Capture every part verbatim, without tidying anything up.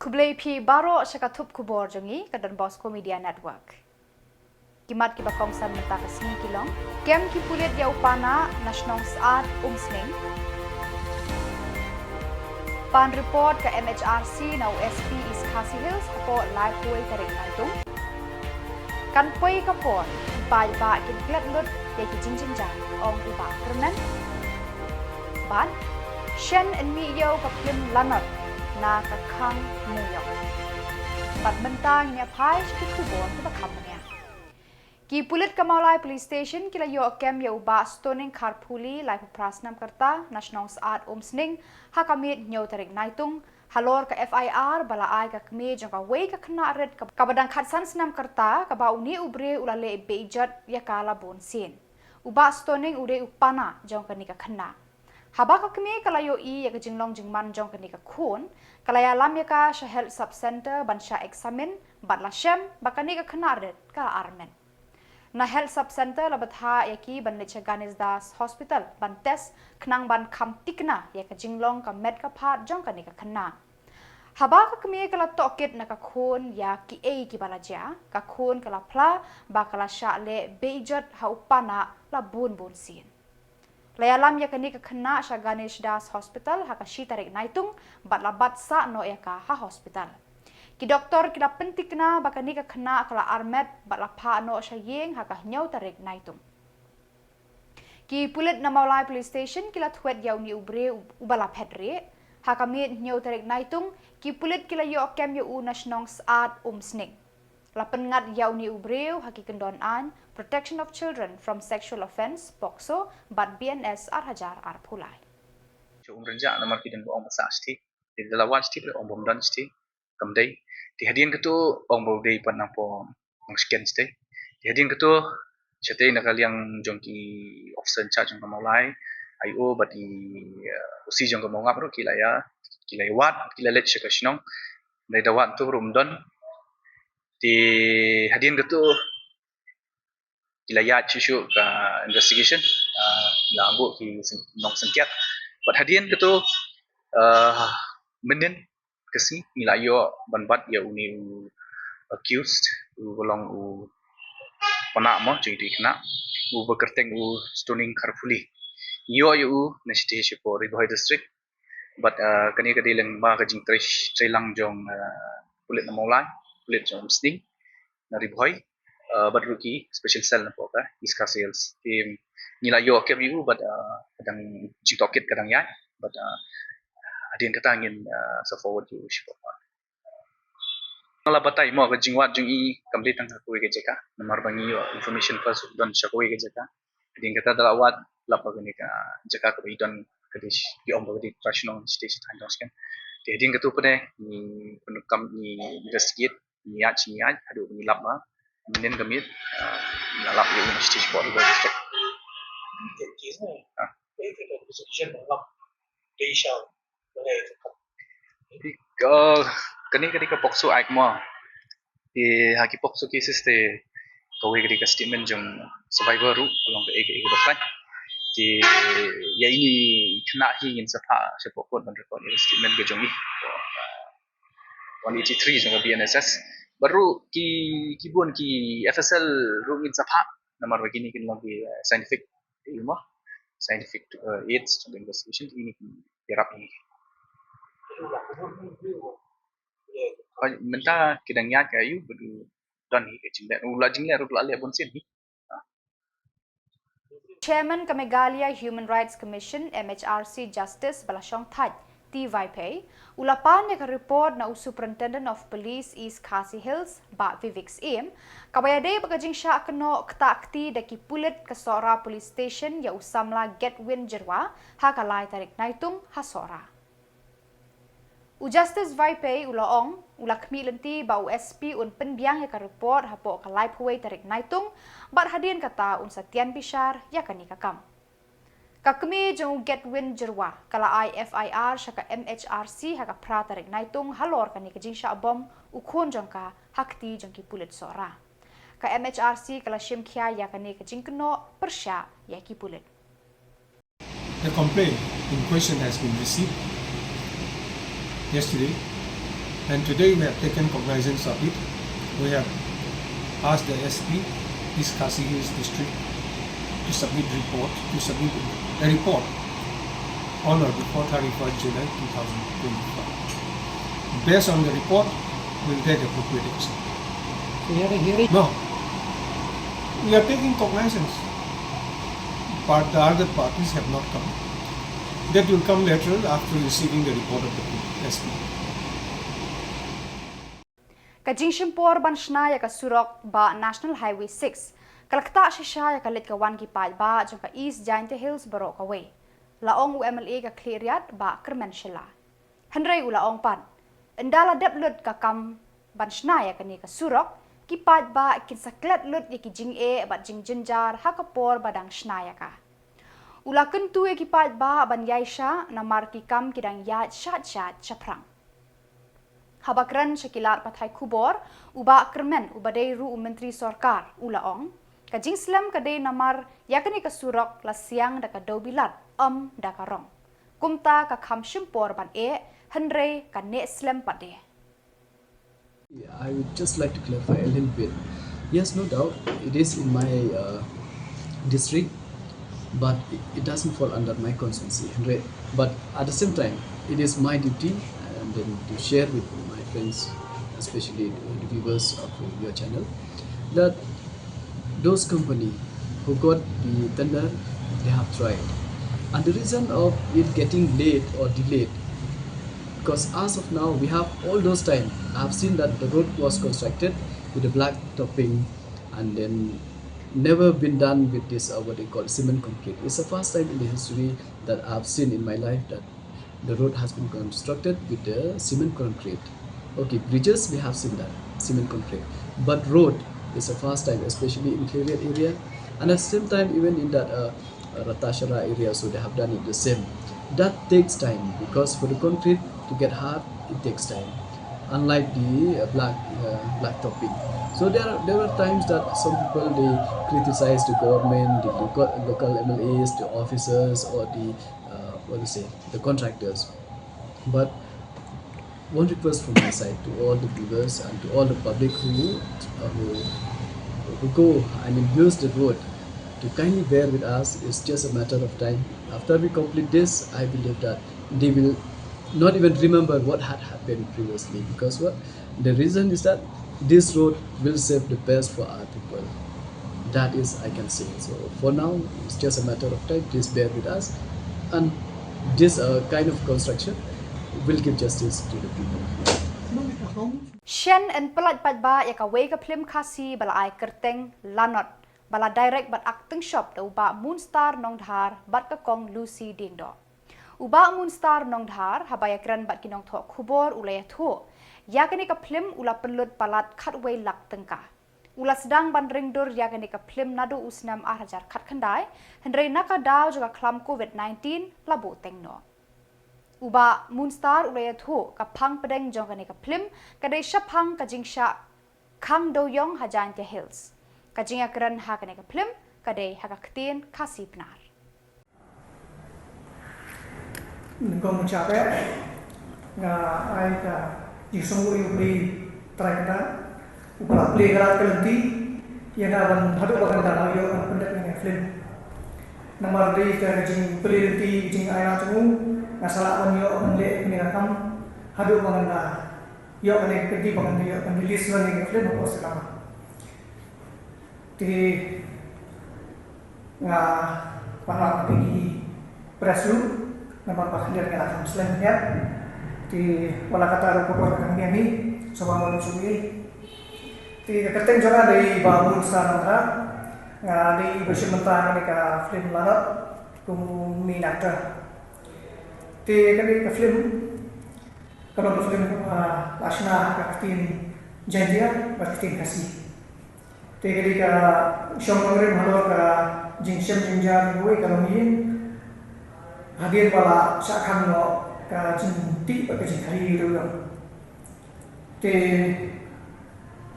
Khublei phi baroh sha ka thup khubor jong ngi ka Don Bosco Media Network. Ki mat kiba kongsan mynta ka sngi ki long: Kem ki pulit ïa u Panah na shnong Sat Umsning. Pan report ka M H R C na u S P East Khasi Hills hapoh laiphew tarik Naitung. Kan poi ka por, paidbah kin klet lut ïa ki jingjynjar, ong u Bah Kyrmen. Bad shen yn mih ïew ka phlim lanot na ka khang New York. Bad mynta ngin ïa phai sha ki khubor kiba kham bniah. Ki pulit ka Mawlai Police Station ki la ïoh kem ïa u Bah Stoning Kharphuli, laiphew phra snem ka rta, na shnong Sat Umsning, ha ka miet hynñiew tarik Naitung, halor ka F I R ba la ai ka kmie jong kawei ka khynnah rit kaba dang khatsan snem ka rta, kaba une u briew u la leh beijot ïa ka la bun sien. U Bah Stoning u dei u Panah jong kane ka khynnah. Haba ka kmie ka la ïohi ïa ka jinglong jingman jong kane ka khun, ka la ïalam ïa ka sha Health Sub Centre ban shah examine, bad la shem ba kane ka khynnah rit ka la armet. Na Health Sub Centre la bthah ïa ki ban leit sha Ganesh Das Hospital ban test, khnang ban kham thikna ïa ka jinglong ka met ka phad jong kane ka khynnah. Haba ka kmie ka la tohkit na ka khun ïa kiei kiba la jia, ka khun ka la phla ba ka la shah leh beijot ha u Panah la bun bun sien. La ïalam ïa kane ka khynnah sha Ganesh Das Hospital ha ka shi tarik Naitung, bad la bat sah noh ïa ka ha hospital. Ki doktor ki la pynthikna ba kane ka khynnah ka la armet bad la phah noh sha ïing ha ka hynñiew tarik Naitung. Ki pulit na Mawlai Police Station ki la thwet ïa une u briew uba la phet rieh. Ha ka miet hynñiew tarik Naitung, ki pulit ki la ïoh kem ïa u na shnong Sat Umsning. La pynngat ïa une u briew ha ki kyndon aiñ Protection of Children from Sexual Offence, POCSO, bad B N S ar hajar arphew lai. Sha Umrynjah namar ki dang ba ong ba sah shatei. Te da la wan shatei, ba ong bym don shatei, kam dei. Te hadien kato ong ba u dei pat nang po nang sken shatei. Te hadien kato shatei na ka liang jong ki officer in charge jong ka Mawlai I O bad i, uh, O C jong ka Mawngap ruh ki la ïa, ki la ïa wad, ki la leit sha ka shnong. Dei da wad tu ruh ym don. Te hadien kato ki la ïaid shuh shuh ka investigation, ah, la buh ki syn-, nongsynthiat. Bad hadien kato, ah, mynnin ka sngi ngi la ïoh ban bat ïa une u accused, uba long u Panah mo, jong ite i khynnah, uba kyrteng u Stoning Kharphuli. Ngi ïoh ïa u na shatei shapoh Ri Bhoi District. Bad, ah, kane ka dei lyngba ka jingtrei, trei lang jong, ah, pulit na Mawlai, pulit jong Umsning na Ri Bhoi, ah, bad ruh ki special cell napoh ka East Khasi Hills. Te ngi la ïoh kem ïa u bad, ah, ka dang jingtohkit ka dang ïaid bad, ah, hadien kata ngin, ah, sa forward ïa u shapoh court. Nga la batai mo ka jingwad jong i kam dei tang ha kawei ka jaka, namar ba ngi ïoh information first don sha kawei ka jaka. Hadien kata da la wad lap ba kane ka jaka kaba i don ka dei, ki ong ba ka dei trai shnong shatei shatei dong sken. Te hadien kato pat ngi pyndonkam, ngi investigate, ngi ïaid, ngi ïaid haduh ba ngi lap ba mynnin ka miet, ah, ngi la lap ïa u na shatei shapoh Ri Bhoi District. Ah. Te, uh, kane ka dei ka POCSO Act mo. Te ha ki POCSO cases te kawei ka dei ka statement jong survivor ruh ka long kaei kaei kaba khlaiñ. Te ïa ine i khynnah hi ngin sa phah shapoh court ban record ïa ka statement ka jong i. One eighty-three jong ka B N S S. Bad ruh ki, ki bun ki F S L ruh ngin sa phah namar ba kine kin long ki, eh, scientific, eh, mo, scientific, eh, aids jong ka investigation, ine ki ïarap ïa ngi. Mynta ki dang ïaid ka ïa u, bad u don hi ka jingleh, u la jingleh ruh la leh bun sien hi. Chairman ka Meghalaya Human Rights Commission, M H R C, Justice ba la shong thait, T. Vaiphei, u la pan ïa ka report na u Superintendent of Police East Khasi Hills, Bah Vivek Syiem, kaba ïadei bad ka jingshah kynnoh ktah kti da ki pulit ka Sohra Police Station ïa u samla Gedwin Jyrwa ha ka lai tarik Naitung ha Sohra. U Justice Vaiphei u la ong, u la khmih lynti ba u S P un pynbiang ïa ka report hapoh ka laiphew wei tarik Naitung, bad hadien kata un sa tian bishar ïa kane ka kam. Ka kmie jong u Gedwin Jyrwa ka la ai F I R sha ka M H R C ha ka phra tarik Naitung halor kane ka jingshah bom u khun jong ka ha kti jong ki pulit Sohra. Ka M H R C ka la shim khia ïa kane ka jingkynnoh pyrshah ïa ki pulit. The complaint in question has been received yesterday, And today we have taken cognizance of it. We have asked the S P, East Khasi Hills District, to submit report, to submit a report on or before thirty-first July two thousand twenty-five. Based on the report, we'll take appropriate action. So you had a hearing? No. We are taking cognizance. But the other parties have not come. That will come later after receiving the report of the S P. Ka jingshim por ban shna ïa ka surok ba National Highway six ka la ktah shisha ïa ka leit ka wan ki paidbah jong ka East Jaintia Hills baroh kawei. La ong u M L A ka Khliehriat Bah Kyrmen Shylla. Hynrei u la ong pat, ynda la dep lut ka kam ban shna ïa kane ka surok, ki paidbah kin sa klet lut ïa ki jingeh bad jingjynjar ha ka por ba dang shna ïa ka. U la kyntu ïa ki paidbah ban ïaishah namar ki kam ki dang ïaid shait shait shaphrang. Haba kren sha ki lad pathai khubor, u Bah Kyrmen uba dei ruh u Myntri Sorkar u la ong, ka jingslem ka dei namar ïa kane ka surok la siang da ka dewbilat ym da ka rong. Kumta ka kham shim por ban eh, hynrei ka neh slem pat de. I would just like to clarify a little bit. Yes, no doubt, it is in my uh, district, but it, it doesn't fall under my constituency. Hynrei, but at the same time, it is my duty and then to share with my friends, especially the viewers of your channel, that those company who got the tender, they have tried. And the reason of it getting late or delayed, because as of now, we have all those time. I have seen that the road was constructed with a black topping and then never been done with this, uh, what they call cement concrete. It's the first time in the history that I've seen in my life that the road has been constructed with the cement concrete. Okay, bridges, we have seen that, cement concrete. But road is the first time, especially in Khliehriat area. And at the same time, even in that uh, uh, Ratashara area, so they have done it the same. That takes time because for the concrete to get hard, it takes time. Unlike the uh, black uh, black topping, so there are, there were times that some people, they criticize the government, the local, local M L As, the officers, or the uh, what do you say, the contractors. But one request from my side to all the viewers and to all the public who uh, who, who go, I mean, use the road, to kindly bear with us. It's just a matter of time. After we complete this, I believe that they will not even remember what had happened previously. Because what? The reason is that this road will serve the best for our people. That is, I can say. So for now, it's just a matter of time. Please bear with us. And this uh, kind of construction will give justice to the people. Shen yn pyllait paidbah ïa kawei ka phlim Khasi ba la ai kyrteng Lanot, ba la direct bad acting shop da u Bah Moonstar Nongdhar bad ka Kong Lucy Diengdoh. U Bah Moonstar Nongdhar haba ïakren bad ki nongthoh khubor u la ïathuh, ïa kane ka phlim u la pynlut palat khatwei lak tyngka. U la sdang ban ring dur ïa kane ka phlim naduh u snem ar hajar khatkhyndai, hynrei na ka daw jong ka khlam Covid nineteen la buh teng noh. U Bah Moonstar u la ïathuh ka phang pdeng jong kane ka phlim ka dei shaphang ka jingshah khang dewïong ha Jaintia Hills. Ka jingïakren ha kane ka phlim ka dei ha ka ktien Khasi Pnar. Nyngkong mynta nga ai ka jingsngewnguh ïa u Blei Trai Kynrad uba la plie ka lynti ïa nga ban haduh ba ngan da ïoh ban pyndep ïa ka film. Namar dei ka jingplie lynti, ka jingai jong u, nga sa lah ban ïoh ban leh ïa ka kam haduh ba ngan da ïoh ban leh ka lynti ba ngan da ïoh ban release ïa ka film hapoh cinema. Te nga pynlong ïa ki press ruh namar ba khyndiat nga la kham slem khyndiat. Te wat la katta ruh ka por ka kham biang hi, sngewbha ban sngewbha. Te ka kyrteng jong nga dei Bah Moonstar Nongdhar, nga dei ba shim bynta ha kane ka film Lanot kum u main actor. Te kane ka film ka long ka film kaba la shna ha ka ktien Jaiñtia bad ka ktien Khasi. Te ka dei ka shong nongrim halor ka jingshem jynjar jong kawei ka longïing hadien ba la shah khang noh ka jingtih bad ka jingkha ri dewïong. Te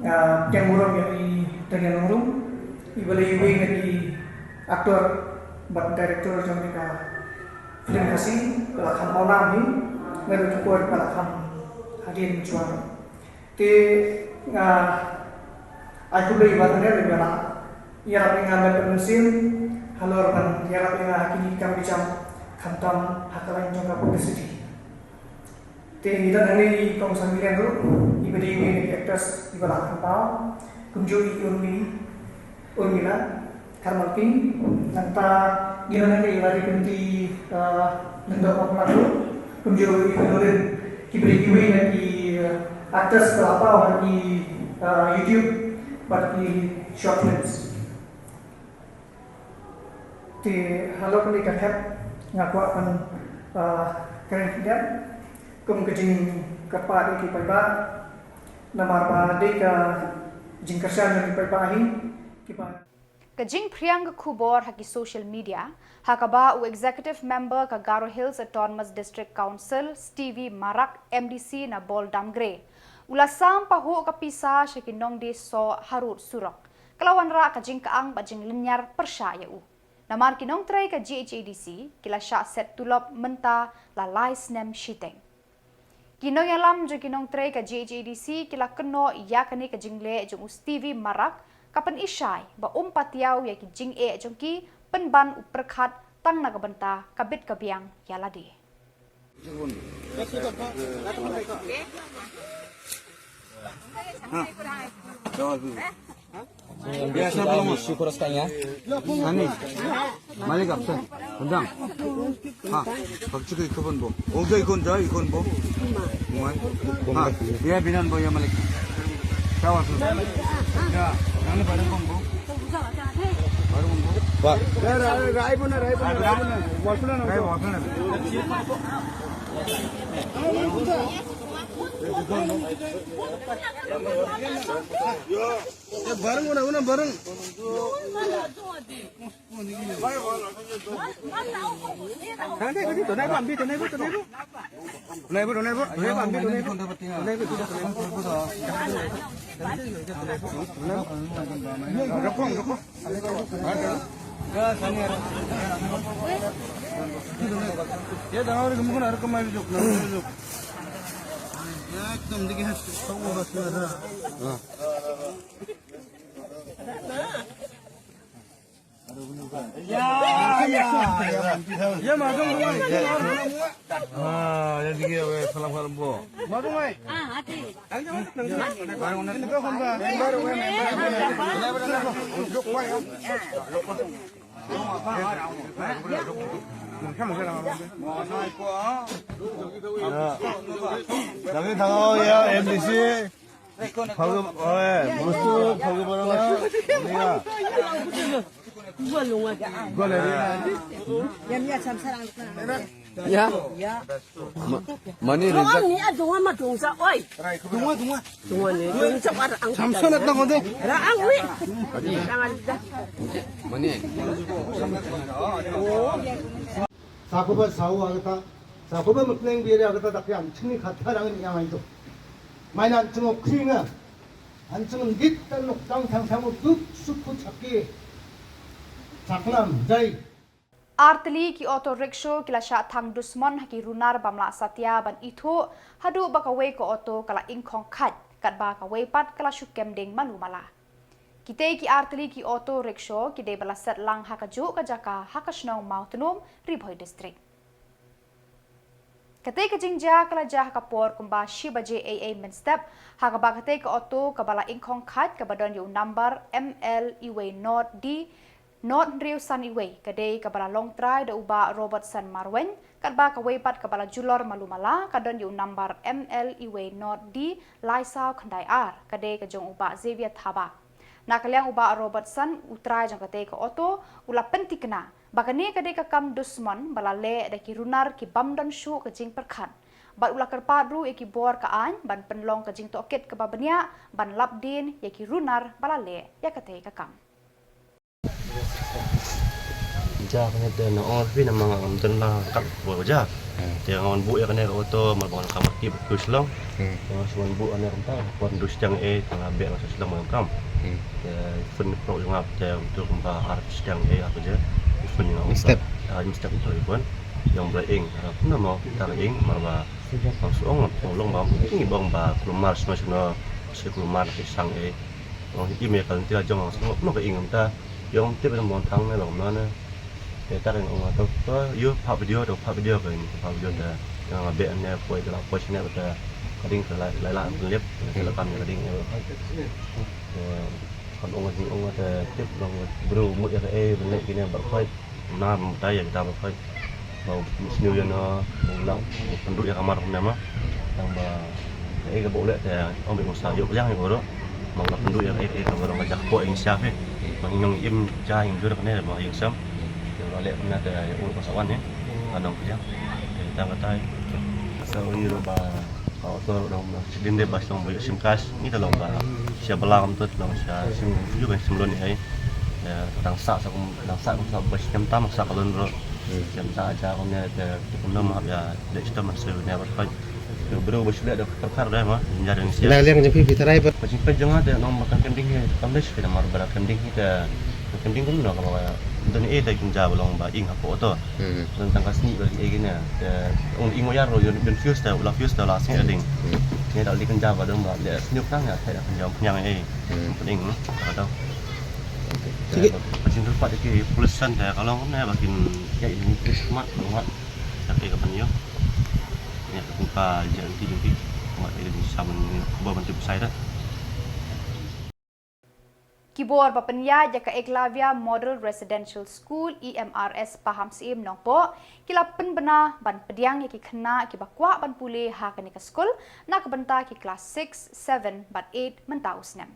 nga pdiang burom ïa i Daniel Nongrum, iba la iwei na ki actor bad director jong ka film Khasi ba la kham awnam hi, naduh ki por ba la kham Hadien mynshwa te nga ai khublei ïa phi ba phi la ïarap ïa nga lem bad mynsiem halor ban ïarap ïa nga ha kine ki kam ki jam khamtam ha ka lain jong ka publicity. Te ngi don hangne i Kong Sangmilian ruh, iba dei iwei na ki actress iba la kham paw, kumjuh i Urmi, Urmila Kharmalping, nangta ngi don hangne i Lari Kynti, eh, Lyngdoh Mawphlang ruh, kumjuh i Kong Nordin, kiba dei kiwei na ki, eh, actors ba la paw ha ki, eh, YouTube bad ki short films. Te halor kane ka thep nga kwah ban, ah, kren khyndiat kum ka jingkyrpad ïa ki paidbah, namar ba dei ka jingkyrshan jong ki paidbah hi kiba. Ka jingphriang ka khubor ha ki social media, ha kaba u executive member ka Garo Hills Autonomous District Council, Stevie Marak, M D C na Bawldamgre, u la sam pahuh ka pisa sha ki nongdie soh harud surok, ka la wanrah ka jingkyang bad jinglynñiar pyrshah ïa u. Namar ki nongtrei ka G H A D C ki la shah set tulop mynta la lai snem shiteng. Ki nongïalam jong ki nongtrei ka G H A D C ki la kynnoh ïa kane ka jingleh jong u Stevie Marak ka pynishai ba um patiaw ïa ki jingeh jong ki, pynban u pyrkhat tang na ka bynta ka bit ka biang ïa lade. हाँ। ये ऐसा बोलो मत। शुक्र उसका यहाँ। हाँ, नहीं। मालिक आपसे। Undang. Ha, pagchiki ikon bo. Oja ikon ja, ikon bo. Muai. Ha, ya binan bo ya malik. Tawa tu. Ya, nang baru kon bo. Baru kon bo. Ba. Ya, rai, rai bo na, rai bo na, rai bo na. Wasu na, rai bo, wasu na. Ya, bareng, una, una, bareng. Lagi tangau ya M D C. Phagu, oe, mustu, phagu barang lah. Ni ya. Gua lagi. Ya. Ma-, mani rinsak. Ni adunga ma dungsa, oi. Dunga, dunga. Dunga ni, dungsa pada ang. Samson at nang ode. Ra ang wi. Jangan dah. Mani. Sakuba sau agata, sakuba mutneng biar agata dak yang chini kata rang ni yang itu. Mainan chengok kringa. An chengok git tan nok tang tang tang duk suku chaki. Chaknam, jai. Artylli ki auto rickshaw ki la shah thang dusmon ha ki runar bym lah satia ban ithuh, haduh ba kawei ka auto ka la ingkhong khait, katba kawei pat ka la shu kem ding malu mala. Kitei ki artylli ki auto rickshaw ki dei ba la set lang ha kajuh ka jaka ha ka shnong Mawtnum, Ri Bhoi District. Katei ka jingjia ka la jia ha ka por kumba shi baje eiei mynstep, ha kaba katei ka auto kaba la ingkhong khait kaba don ïa u number M L iwei not D not hynriew san iwei, ka dei kaba la long trai da u Bah Robertson Marwein, katba kawei pat kaba la julor malu mala ka don ïa u number M L iwei not D lai saw khyndai ar, ka dei ka jong u Bah Xavier Thabah. Na ka liang u Bah Robertson, u trai jong katei ka auto, u la pynthikna ba kane ka dei ka kam dusmon ba la leh da ki runar ki bym don shuh ka jingpyrkhat. Bad u la kyrpad ruh ïa ki bor ka aiñ ban pynlong ka jingtohkit kaba bniah ban lap dien ïa ki runar ba la leh ïa katei ka kam. Ja kane te na ong phi na ma ngam ten la kat bo ja. Hmm. Te ngan bu ïa kane ka auto mar ba ngan kam ki bu shlong. Hmm. Te ngan shu bu ane kam ta, pon dus jang e, te nga be ngan shu shlong ma kam. Hmm. Te phone pro nga te tu kum ba ar jang e apa je. Phone nga. Step. Ah, step tu pon. Ïong ba la ing, kumno mo kita la ing, mar ba ong su ong, ong long ba ong, ing ba ong ba kulmar shano shano, shi kulmar ki sang eh. Ong hi ïa ka lynti la jong ong su ong, kumno ka ing kumta. Ïong tip ïa mon thang ne ba kumno ne. Te ta ka ong to, to ïoh phah video, to phah video ka ing, phah video ta. Ïong ba ne poi ta la poi shane ta. Ka ding ka la la la lip, ka la kam ka ding eh. Te kan ong ka ong ta tip long bru mut ïa ka eh, ban leh kine ba khoi. Na mynta ïa kita ba khoi ba sniew ïa no ba u lah pynduh ïa ka mar kumne ma. Tang ba eh ka ba u leh te ong ba ngin sa ïoh pdiang ïa ka baroh. Ba u lah pynduh ïa ka eh ka baroh ka jak poh ïa ngi sha phi. Ba ngi nong im ja ïa jur kane ba ïa sem. Ïa ba leh kumne te ïa u ka sa wan ïa ka nong pdiang. Te tang ka tai. Sa u ïa ba Ka author dong ba din de ba song ba sim kas ni ta long ba sia bala kam tut long sia sim ju ba sim lon ai. Ya, dang sa sa kum dang sa kum sa ba sim tam sa ka lon ro. Sim sa aja kum ne te kum no ma ya de sta ma su ne ba ka. Bro ba sule da ka kar da ma jar ni sia. Ila liang jong phi phi tarai ba. Ba sim pa jong te nong ba kan kending he kam des phi da mar ba kending he te kending kum no ka ba. Don e te kin ja ba long ba ing ha ko to. Hmm. Don tang ka sni ba ing e gina. Te ong ing o yar ro yon ben fius te ula fius te la sni ding. Hmm. Ne dal di kan ja ba dong ba le sni tang ya te kan ja pnyang e. Hmm. Pening ka dong. Sige. Ba jin rupat ki pollution te ka long ne ba kin ya ini Christmas ba ngat. Ya ke ka panyo. Ya ka pa ja ti ju ki. Mat e di saman ni ba ban tu besai dah. Ki bor ba pynïaid ïa ka Eklavya Model Residential School E M R S Pahamsyiem Nongpoh ki la pynbna ban pdiang ïa ki khynnah kiba kwah ban pule ha kane ka skul na ka bynta ki klas six, seven bad eight mynta u snem.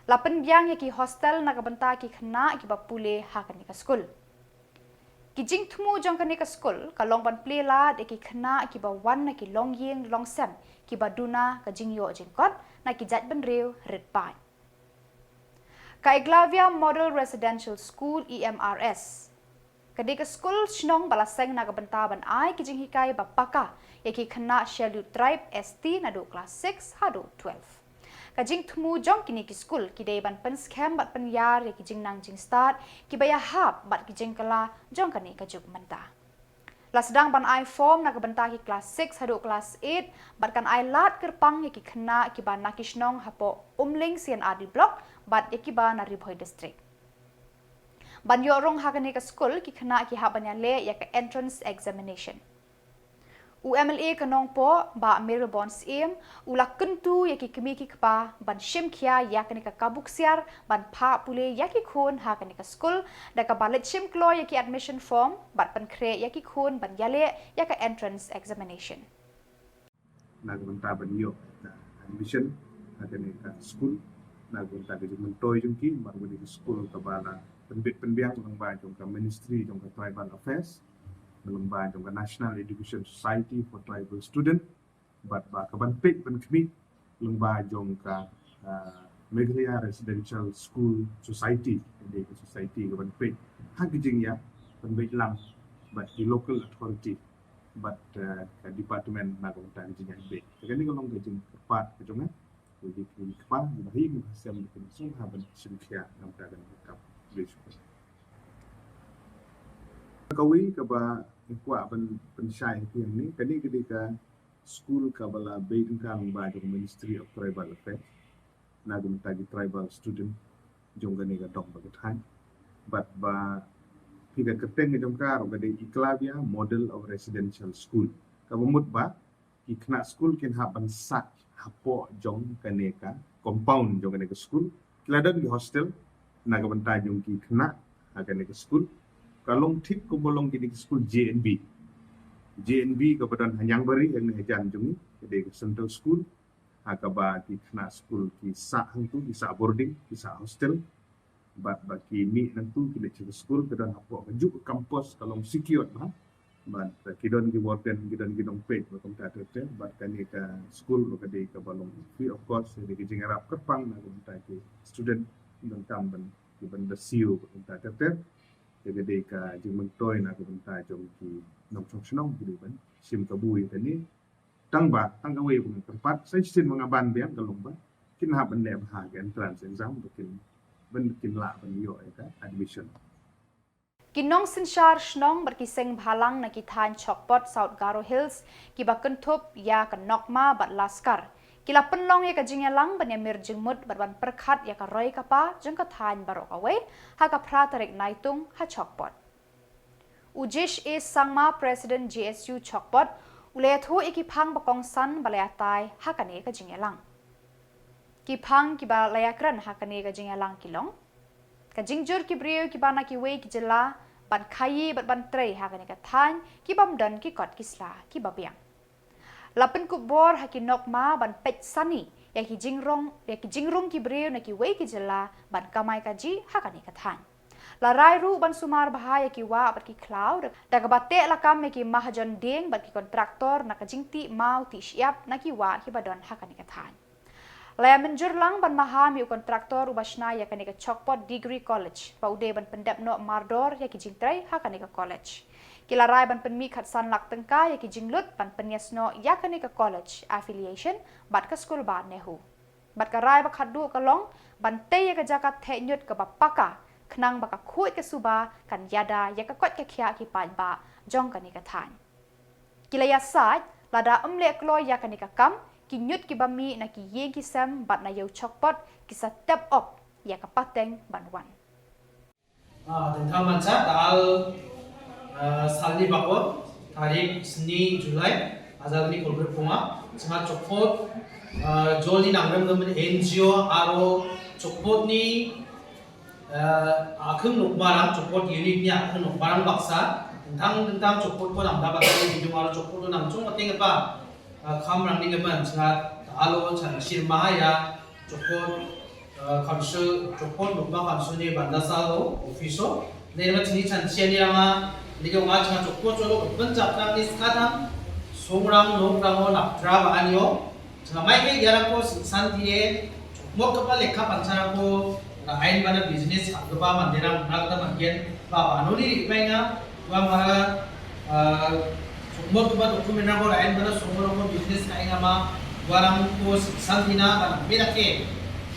La pynbiang ïa ki hostel na ka bynta ki khynnah kiba pule ha kane ka skul. Ki jingthmu jong kane ka skul ka long ban plie lad ïa ki khynnah kiba wan na ki longïing longsem kiba duna ka jingïoh jingkot na ki jaitbynriew rit paid. Ka Eklavya Model Residential School E M R S ka dei ka skul shnong ba la seng na ka bynta ban ai ki jinghikai ba paka ïa ki khynnah Scheduled Tribe S T naduh klas six haduh twelve. Ka jingthmu jong kine ki skul ki dei ban pynskhem bad pynïar ïa ki jingnang jingstad kiba ïahap bad ki jingkylla jong kane ka juk mynta. La sdang ban ai form na ka bynta ki klas six haduh klas eight bad kan ai lad kyrpang ïa ki khynnah kiba na ki shnong hapoh Umling C and R D Block bad ïa kiba na Ri Bhoi District. Ban ïoh rung ha kane ka skul ki khynnah ki hap ban ïaleh ïa ka entrance examination. U M L A ka Nongpoh Bah Mayral Born Syiem u la kyntu ïa ki kmie ki kpa ban shim khia ïa kane ka kabu ksiar ban phah pule ïa ki khun ha kane ka skul da kaba leit shim kloi ïa ki admission form bad pynkhreh ïa ki khun ban ïaleh ïa ka entrance examination. Na ka bynta ban ïoh ka admission ha kane ka skul, na ka bynta ka jingmyntoi jong ki, namar kane ka skul kaba la pynbit pynbiang lyngba jong ka Ministry jong ka Tribal Affairs, lyngba jong ka National Education Society for Tribal Student, bad ba ka ban peit ban khmih lyngba jong ka, ah, Meghalaya Residential School Society, ka dei ka society ka ban peit ha ki jingïa pynbeit lang bad ki local authority bad, eh, ka department na ka bynta ka jingïaid beit. Te kane ka long ka jingkyrpad ka jong nga. Ka jingkyrpad ba ha ïing ha sem ka jingïaseng ha ban shim khia na ka bynta kane ka kam. Kawei kaba nga kwah ban pynshai ha phi hangne, kane ka dei ka skul kaba la bei tyngka lyngba jong ka Ministry of Tribal Affairs na ka bynta ki tribal student jong kane ka dong bad ka thaiñ. Bad ba phi ka kyrteng ka jong ka ruh ka dei Eklavya Model of Residential School. Kaba mut ba ki khynnah skul kin hap ban sah hapoh jong kane ka compound jong kane ka skul. Ki la don ki hostel na ka bynta jong ki khynnah ha kane ka skul. Ka long thik kumba long kine ki skul J N V. J N V kaba don ha Ñiangbari hangne hajan jong ngi, ka dei ka central school. Ha kaba ki khynnah skul ki sah hangtu, ki sah boarding, ki sah hostel. Bad ba ki mih nangtu ki leit sha ka skul, ka don hapoh kajuh ka campus, ka long secured bha. Bad ki don ki warden, ki don ki nongpeit bad kumta ter ter. Bad kane ka skul ruh ka dei kaba long free of cost, ka dei ka jingïarap kyrpang na ka bynta ki student, donkam ban ki ban da siew bad kumta ter ter. Ka dei ka jingmyntoi na ka bynta jong ki nongshong shnong, ki dei ban shim kabu ïa kane. Tang ba, tang kawei ba nga kyrpad, sa shisien ba nga ban biang ka long ba kin hap ban leh bha ka entrance exam ba kin, ban kin lah ban ïoh ïa ka admission. Ki nongsynshar shnong bad ki seng bhalang na ki thaiñ Chokpot, South Garo Hills, kiba kynthup ïa ka Nokma bad Laskar, ki la pynlong ïa ka jingïalang ban ïamir jingmut bad ban pyrkhat ïa ka roi ka par jong ka thaiñ baroh kawei ha ka phra tarik Naitung ha Chokpot. U Jish A Sangma, President G S U Chokpot, u la ïathuh ïa ki phang ba kongsan ba la ïatai ha kane ka jingïalang. Ki phang kiba la ïakren ha kane ka jingïalang ki long: ka jingjur ki briew kiba na kiwei ki jylla ban khaïi bad ban trei ha kane ka thaiñ, ki bym don ki kot ki sla kiba biang. La pynkup bor ha ki Nokma ban peit sani ïa ki jingrung, ïa ki jingrung ki briew na kiwei ki jylla ban kamai kajih ha kane ka thaiñ. La rai ruh ban sumar bha ïa ki wah bad ki khlaw da, da kaba teh lakam ïa ki mahajon dieng bad ki kontraktor na ka jingtih maw tih shyiap na ki wah kiba don ha kane ka thaiñ. La ïa mynjur lang ban maham ïa u kontraktor uba shna ïa kane ka Chokpot Degree College ba u dei ban pyndep noh mardor ïa ki jingtrei ha kane ka college. Ki la rai ban pynmih khatsan lak tyngka ïa ki jinglut ban pynïasnoh ïa kane ka college affiliation bad ka skulbah NEHU. Bad ka rai ba khatduh ka long ban tei ïa ka jaka theh ñiut kaba paka, khnang ba ka khuid ka suba kan ïada ïa ka koit ka khiah ki paidbah jong kane ka thaiñ. Ki la ïasaid lada ym leh kloi ïa kane ka kam, ki ñiut kiba mih na ki ïing ki sem bad na ïew Chokpot ki sa tep op ïa ka pateng ban wan. Ah, tang tang mansa, tal, ah, salni bakwa, tarik sni July, azalni kolbrit punga, sanga Chokpot, ah, jolni nangrem namen N G O, aro Chokpot ni, ah, akhung nukmarang, Chokpot unit ni akhung nukmarang baksa, tang tang Chokpot ko namda baksa, di jung aro Chokpot ko namchung mateng apa, ah, kham rang ni keman, sanga alo chan shirma ya, Chokpot, eh, Council, Chokpot Nukma Council ni banda sa lo, office o. Ni ma chini chan sia ni rama, ni ke ma changa Chokpot cholo, ben chapra ni skadam, songrang no rang o naptra ba anyo. Changa mai ke yara ko san tie, Chokpot kapa lekha panchara ko, na ain bana business, agaba mandirang, nagda mandian, ba ba no ni ri mai nga, Wa mara, ah, sungmot ba document rang ko rain bana sungmot ko business ka inga ma, wa rang ko santina bana mira ke.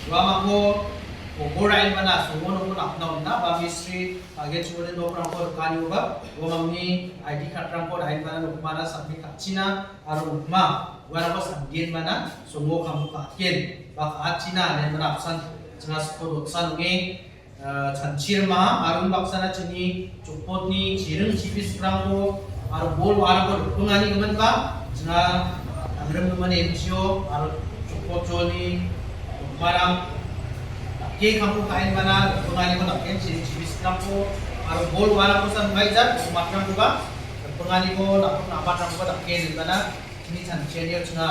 Wa ma ko, ko ko rain bana sungmot ko na na na ba mistri, age chule no rang ko kani ba, wa ma mi I D card rang ko rain bana no mana sampai ka China, aro ma, wa rang ko sampai bana sungmot kamu ka ken, ba ka China ne bana absent, changa ko san ngi, Ah, chan chirma, arun baksana chini, Chokpot ni, chiring chipis prang ko, aru bol wara ko, pengani kemen ba, changa, angrem kemen N G O, aru Chokpot choni, marang, ke kampu kain mana, pengani ko, takin chiring chipis prang ko, aru bol wara ko san bai jar, mat prang ko ba, pengani ko, nak, nak mat prang ko, takin mana, chini chan chirma, changa,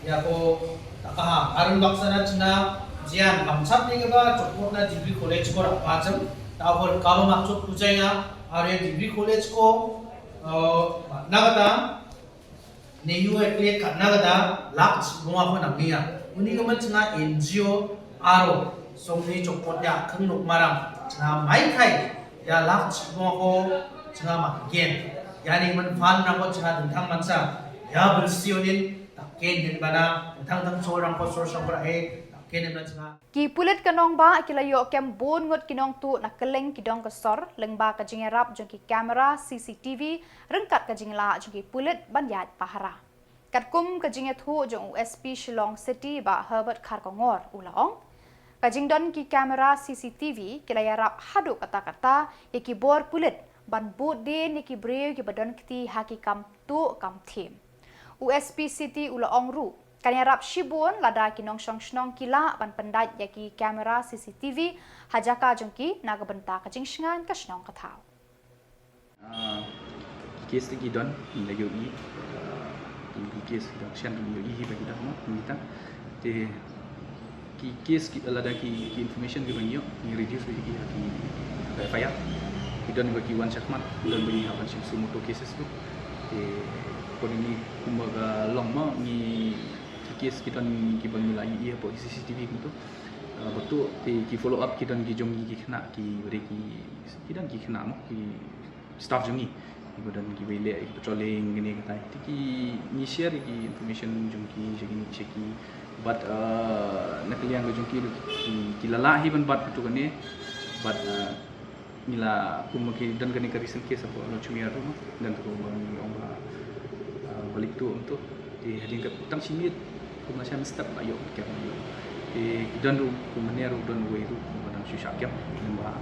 ya ko, Takaha, arun baksana chna, jian, kamsap ni kaba, Chokpot na degree college ko rapa cham, ta ko kaba mak chok pujai na, are degree college ko, eh, na kata, ne yu ekle kat na kata, lak chibunga ko nang niya. Uni kaba chna N G O, aro, song ni Chokpot ya, keng nuk marang, chna mai kai, ya lak chibunga ko, chna mak gen. Ya ni man fan na ko chna dentang mansa, ya bersionin, Takin din bana, tang tang sor rang ko sor sor eh, takin din bana. Ki pulit ka nongbah ki la ïoh kem bun ngut ki nongtuh na kylleng ki dong ka sor, lyngba ka jingïarap jong ki kamera C C T V, ryngkat ka jinglah jong ki pulit ban ïaid pahara. Katkum ka jingïathuh jong u S P Shillong City Bah Herbert Kharkongor u la ong, ka jingdon ki kamera C C T V ki la ïarap haduh katta katta ïa ki bor pulit ban bud dien ïa ki briew kiba don kti ha ki kam tuh kam thiem. U S P City u la ong ruh, kan ïarap shibun lada ki nongshong shnong ki lah ban pyndait ïa ki kamera C C T V ha jaka jong ki na ka bynta ka jingshngaiñ ka shnong ka thaw. Ah, ki case te ki don, ngi la ïohi, ah, ki, ki case ki don, shen ngi ïohi ba ki don mo, ngi ta. Te ki case ki, lada ki, ki information ki ban ïoh, ngi reduce beit ki, ki, ki F I R. Ki don ba ki wan shakhmat, ki don ba ngi hap ban shim suo motu cases tu. Te, ko ni kumba ka long mo, ngi ki case ki don ki ba ngi la ïohi hapoh C C T V kumtu. Ah, betul, te ki follow up ki don ki jong ki khynnah ki ba dei ki, ki don ki khynnah mo, ki staff jong ngi. Ki ba don ki ba leh, ki patrolling, kine katai. Te ki ngi share ki information jong ki, jong ki, jong ki. But, uh, na ka liang ka jong ki, ki, ki la lah hi ban bat tu kane. But, uh, Ngi la kum ki don kane ka recent case hapoh Longchumia ruh, don tu ba ngi ong ba, ah, ba leit tuh tu. Te hadien ka tang shi miet kum la shem step la ïoh kem ïoh. Te ki don ruh kum mynne ruh don uwei ruh ba dang shu shah kem. Ba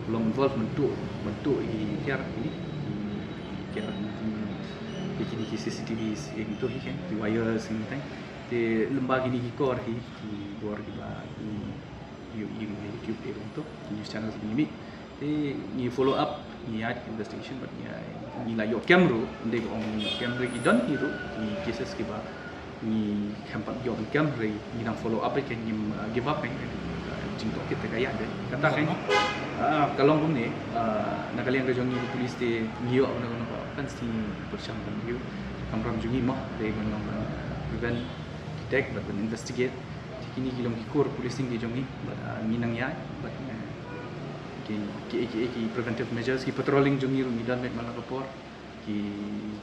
long involve mynta mynta i tiar i tiar i kini ki C C T Vs i tu hi ken ki wires i tang. Te lem bad kini ki kor hi ki bor ki ba i i YouTube te ruh tu news channels kini mi. Te ngi follow up, ngi ïaid investigation bad ngi, ngi la ïoh kem ruh, ynda ba ong ngi ïoh kem ruh, i don hi ruh i cases kiba ngi khlem pat ïoh kem ruh, ngi dang follow up ruh, ngim, uh, give up ruh. Jingtohkit te ka ïaid ruh. Kata ruh, uh, ka long kumne, uh, na ka liang ka jong ngi police te ngi ïoh na ka offense te ngi pyrshang ban review. Kam ram jong ngi mo, te ban long, uh, prevent, detect bad ban investigate. Kini ki long ki core policing ki jong ngi, bad, ah, ngi nang ïaid bad, eh, ki, ki, ki, ki preventive measures, ki patrolling jong ngi ruh ngi don miet man la ka por, ki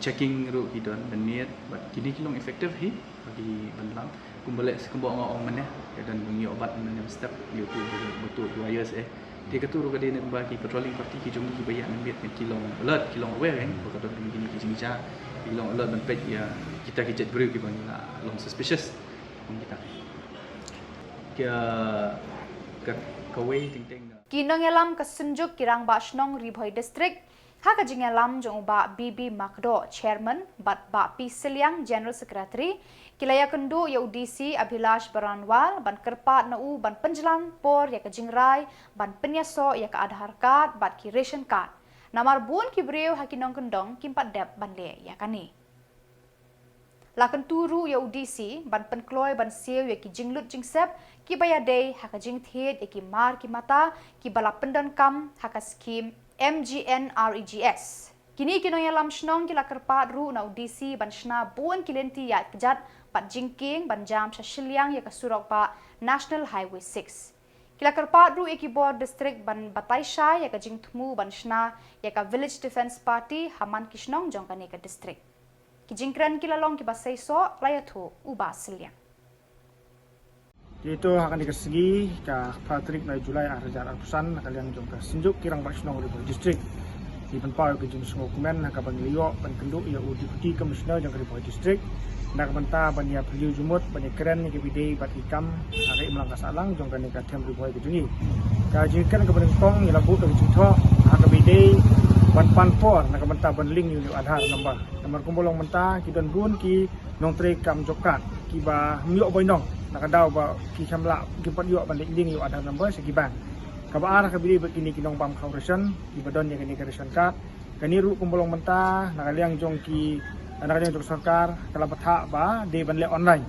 checking ruh ki don ban miet, bad kini ki long effective hi ha ki ban lang. Kumba leh kumba nga ong mynne, ka don ba ngi ïoh bat mynne step, ïoh tu betul dua years eh. Te katu ruh ka dei ne ba ki patrolling party ki jong ngi kiba ïaid mynmiet ki long alert, ki long aware, eh, ba ka don kini ki jingjia, ki long alert ban peit ïa kita ki jait briew kiba ngi la long suspicious. Kum kita. Ka, ka, kawei teng teng na. Ki nongïalam ka Synjuk ki Rangbah Shnong Ri Bhoi District, ha ka jingïalam jong u Bah B B Makdoh, Chairman, bad Bah P Sylliang, General Secretary, ki la ïakynduh ïa u D C Abhilash Baranwal ban kyrpad na u ban pynjlan por ïa ka jingrai ban pynïasoh ïa ka Aadhaar card bad ki ration card. Namar bun ki briew ha ki nongkyndong kim pat dep ban leh ïa kane. La kyntu ruh ïa u D C ban pynkloi ban siew ïa ki jinglut jingsep kiba ïadei ha ka jingthied ïa ki mar ki mata kiba la pyndonkam ha ka skhim M G N R E G S. Kini ki nongïalam shnong ki la kyrpad ruh na u D C ban shna bun ki lynti ïaid kjat bad jingkieng ban jam sha shiliang ïa ka surok bah National Highway six. Ki la kyrpad ruh ïa ki bor district ban batai shai ïa ka jingthmu ban shna ïa ka Village Defence Party ha man ki shnong jong kane ka district. Ki jingkren ki la long kiba seisoh, la ïathuh u Bah Sylliang. Ïa to ha kane ka sngi ka phra tarik u July ar hajar arphew san, na ka liang jong ka Synjuk ki Rangbah Shnong Ri Bhoi District, ngi pynpaw ïa ka jingsngewkmen ha kaba ngi la ïoh ban kynduh ïa u Deputy Commissioner jong ka Ri Bhoi District na ka bynta ban ïa phylliew jingmut ban ïa kren ïa kiba ïadei bad ki kam ha ka imlang ka sahlang jong kane ka them Ri Bhoi ka jong ngi. Ka jingkren kaba nyngkong ngi la buh da ka jingthoh ha kaba ïadei ban pan por na ka bynta ban link ïa u Aadhaar number. Namar kumba long mynta ki don bun ki nongtrei kam job card kiba ym ïoh buh nong na ka daw ba ki khlem lah, kim pat ïoh ban link ïa u Aadhaar number sha ki bank. Kaba ar ha kaba ïadei bad kine ki nongbam khaw ration kiba don ïa kane ka ration card. Kane ruh kumba long mynta na ka liang jong ki, na ka liang jong ka sorkar ka la bthah ba dei ban leh online.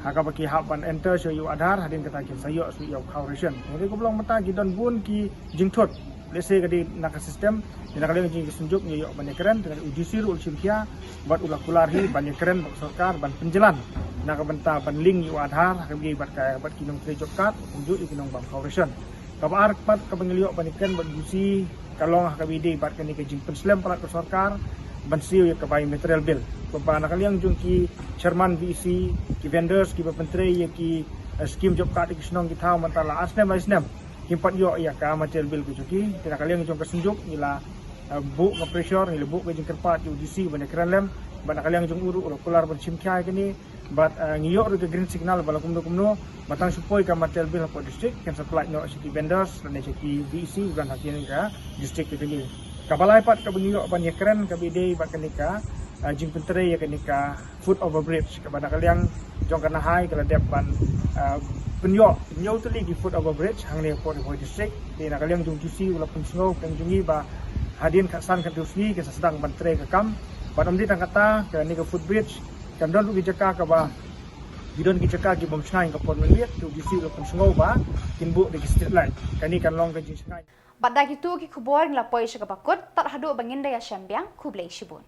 Ha kaba ki hap ban enter shuh ïa u Aadhaar, hadien kata kin sa ïoh shuh ïa u khaw ration. Hynrei kumba long mynta ki don bun ki jingthut. Lehse ka dei na ka system, na ka liang jong ka Synjuk ngi ïoh ban ïa kren, te u D C ruh u la shim khia bad u la kular hi ban ïa kren bad ka sorkar ban pynjlan na ka bynta ban link ïa u Aadhaar ha kaba ïadei bad ka, bad ki nongtrei job card, kumjuh ïa ki nongbam khaw ration. Kaba ar pat kaba ngi la ïoh ban ïa kren bad u D C ka long ha kaba ïadei bad kane ka jingpynslem palat ka sorkar ban siew ïa ka biometric bill. Kumba na ka liang jong ki chairman V E C, ki vendors kiba pyntrei ïa ki, eh, skim job card ïa ki shnong ki thaw mynta la ar snem lai snem kim pat ïoh ïa ka material bill ka jong ki. Te na ka liang jong ka Synjuk ngi la, eh, buh ka pressure, ngi la buh ka jingkyrpad ïa u D C ban ïa kren lem. Bad na ka liang jong u ruh u la kular ban shim khia ïa kane. Bad, eh, ngi ïoh ruh ka green signal ba la kumno kumno ba tang shu poi ka material bill hapoh district kan supply noh sha ki vendors lane sha ki V E C ban ha kane ka district ka jong ngi. Kaba lai pat kaba ngi ïoh ban ïa kren kaba ïadei bad kane ka, eh, jingpyntrei ïa kane ka foot over bridge, kaba na ka liang jong ka Nahai ka la dep ban, ah, pynïoh hynñiew tylli ki foot over bridge hangne hapoh Ri Bhoi District. Te na ka liang jong u D C u la pynsngew ka jong ngi ba hadien khatsan khathynriew sngi kin sa sdang ban trei ka kam. Bad ym dei tang kata, kane ka foot bridge kan don ruh ki jaka kaba, ki don ki jaka ki bym shngaiñ ka por mynmiet, te u D C u la pynsngew ba kin buh da ki street light. Kane kan long ka jingshngaiñ. Bad da kitu ki khubor ngi la poi sha kaba kut, tad haduh ba ngin da ïashem biang, khublei shibun.